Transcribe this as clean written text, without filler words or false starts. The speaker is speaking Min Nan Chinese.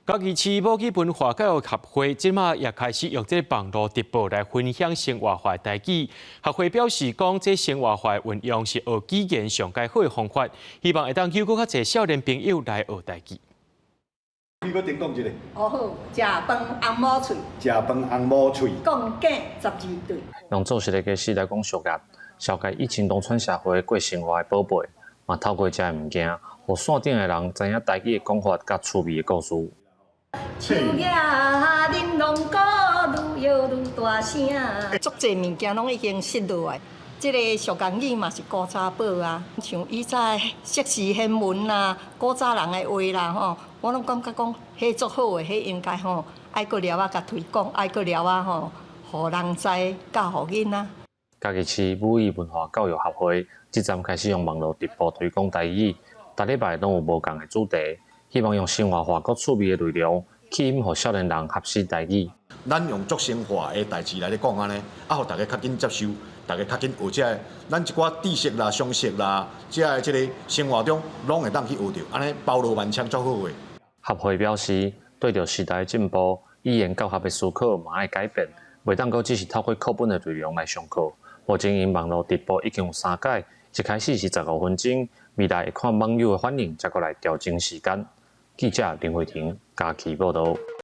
嘉義市母語文化教育協會這馬也開始用這個網路直播來分享生活化台語。協會表示講，這生活化運用是學語言上佳好的方法，希望會當誘閣較濟少年朋友來學台語。你閣頂講一下。哦好，食飯紅毛喙。食飯紅毛喙。講囝12對。用做實的家事來講俗語，紹介以前農村社會過生活的寶貝，嘛透過這个物件，予線頂的人知影台語的講法佮趣味的故事。樹葉玲瑯鼓，愈搖愈大聲。足濟物件攏已經失落來。這个俗言語嘛是古早寶啊，像以前釋時顯文啦，古早人的話啦吼，我攏感覺講，彼足好的，彼應該吼愛閣了仔共推廣，愛閣了仔吼，予人知，教予囡仔。嘉義市母語文化教育協會這陣開始用網路直播推廣台語，逐禮拜攏有無仝的主題，希望用生活化閣趣味的內容，吸引予少年人學習台語。咱用足生活的代誌來咧講按呢，啊，予大家較緊接受，大家較緊學這个，咱一寡知識啦、常識啦，這个這个生活中攏會當去學著，按呢包羅萬象足好的。協會表示，對著時代進步，語言教學的思考嘛愛改變，袂當閣只是透過課本的內容來上課。目前𪜶網路直播已經有三擺，一開始是15分鐘，未來會看網友的反應，才閣來調整時間。記者林慧婷嘉義報導。